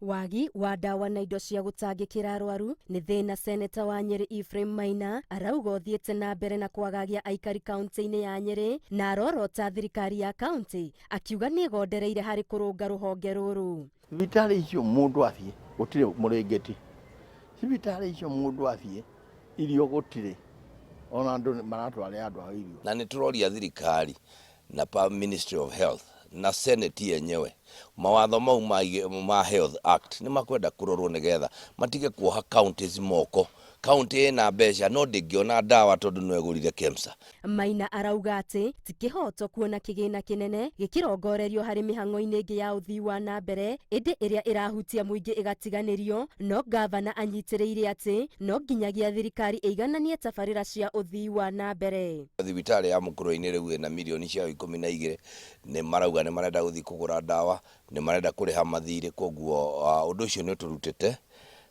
Wagi wa ndawa na indo cia gũtangĩkĩra arwaru nĩ thĩna Seneta wa Nyĩrĩ Ephraim Maina arauga ũthiĩte na mbere na kwagagia aikari kaunti-inĩ ya Nyĩrĩ na arorota thirikari ya kaunti akiuga nĩ ĩgondereire harĩ kũrũnga rũhonge rũrũ. Thibitarĩ icio mũndũ athiĩ gũtirĩ mũrĩngĩti, thibitarĩ icio mũndũ athiĩ irio gũtirĩ, ona andũ maratwarĩra andũ ao irio. Na nĩ tũroria thirikari na pa Ministry of Health na Senate yenyewe mawatho mau ma, ma Health Act nĩ makwenda kũrorwo nĩgetha matige kuoha counties moko. County ĩna mbeca no ndĩngĩona ndawa tondũ no ĩgũrire KEMSA. Maina arauga atĩ ti kĩhoto kuona kĩgĩna kĩnene gĩkĩrongorerio harĩ mĩhang'o-inĩ ĩngĩ ya ũthii wa na mbere ĩndĩ ĩrĩa ĩrahutia mũingĩ ĩgatiganĩrio, no ngavana anyitĩrĩire atĩ no nginyagia thirikari ĩigananie tabarĩra cia ũthii wa na mbere. Thibitarĩ ya Mũkũrwe-inĩ rĩu ĩna mirioni ciayo 12, nĩ marauga nĩ marenda gũthiĩ kũgũra ndawa, nĩ marenda kũrĩha mathirĩ, koguo ũndũ ũcio nĩ ũtũrutĩte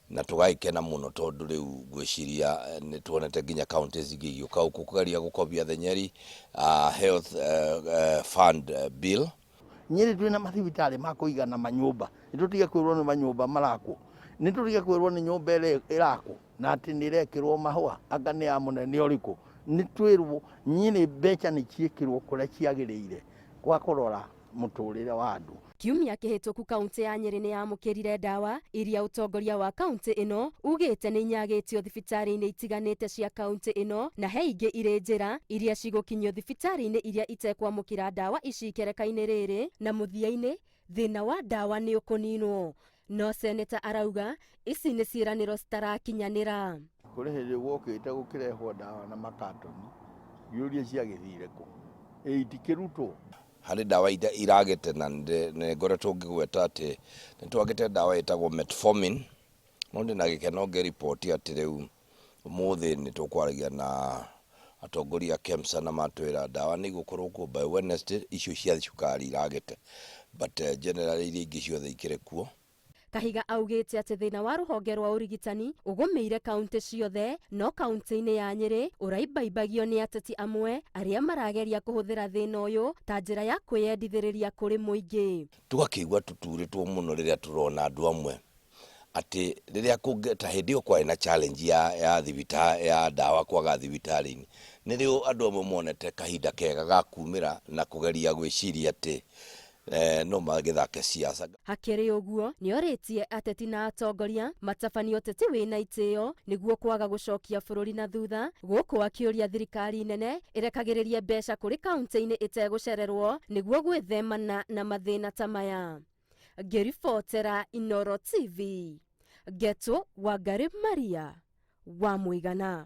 na tũgagĩkena mũno tondũ rĩu ngwĩciria nĩ tuonete nginya counties ingĩ igĩũka gũkũ kũgeria gũkobia the Nyeri Health Fund Bill. Nyĩrĩ twĩna mathibitarĩ ma kũigana manyũmba, nĩ tũtige kwĩrwo nĩ manyũmba marakwo, nĩ tũtige kwĩrwo nĩ nyũmba ĩrĩa ĩrakwo na atĩ nĩ ĩrekĩrwo mahũa anga nĩ ya mũnene ũrĩkũ. Nĩ twĩrwo Nyĩrĩ mbeca nĩ ciĩkĩrwo kũrĩa ciagĩrĩire gwa kũrora mũtũrĩre wa andũ. Kiumia kĩhĩtũku kaunti ya Nyĩrĩ nĩ yamũkĩrire ndawa iria ũtongoria wa kaunti ĩno ugĩte nĩ inyagĩtio thibitarĩ-inĩ itiganĩte cia kaunti ĩno na he ingĩ irĩ njĩra iria cigũkinyio thibitarĩ-inĩ iria itekwamũkĩra ndawa ici ikereka-inĩ rĩrĩ na mũthia-inĩ thĩna wa ndawa nĩ ũkũninwo. No seneta arauga ici nĩ ciĩranĩro citarakinyanĩra. Kũrĩ hĩndĩ gwokĩte gũkĩrehwo ndawa na makatoni, ngĩũria ciagĩthire kũ? Ĩ itikĩrutwo? Harĩ ndawa iragĩte na nĩ ngoretwo ngĩgweta atĩ nĩ twagĩte ndawa ĩtagwo metformin, no ndĩna gĩkeno ngĩriboti atĩ rĩu ũmũthĩ nĩ tũkwaragia na atongoria a KEMSA na matwĩra ndawa nĩ igũkorwo kuo by Wednesday, icio cia cukari iragĩte, but generally iria ingĩ ciothe ikĩrĩ kuo. Kahiga augĩte atĩ thĩna wa rũhonge rwa ũrigitani ũgũmĩire kaunti ciothe no kaunti-inĩ ya Nyĩrĩ ũraimbaimbagio nĩ ateti amwe arĩa marageria kũhũthĩra thĩna ũyũ ta njĩra ya kwĩyendithĩrĩria kũrĩ mũingĩ. Tũgakĩigua tũturĩtwo mũno rĩrĩa tũrona andũ amwe atĩ rĩrĩa kũngĩ ta hĩndĩ ĩyo kwarĩ na challenge ya ya thibita ya ndawa kwaga thibitarĩ-inĩ, nĩrĩo andũ amwe monete kahinda kega ga kumĩra na kũgeria gwĩciria atĩ no magĩthake siasa. Hakĩrĩ ũguo, nĩorĩtie ateti na atongoria matabanie ũteti wĩna itĩo nĩguo kwaga gũcokia bũrũri na thutha, gũkũ akĩũria thirikari nene ĩrekagĩrĩrie mbeca kũrĩ kaunti-inĩ ĩtegũcererwo nĩguo gwĩthemana na mathĩna ta maya. Ngĩribotera Inooro TV, Ngetũ Wangari Maria wa Mũigana.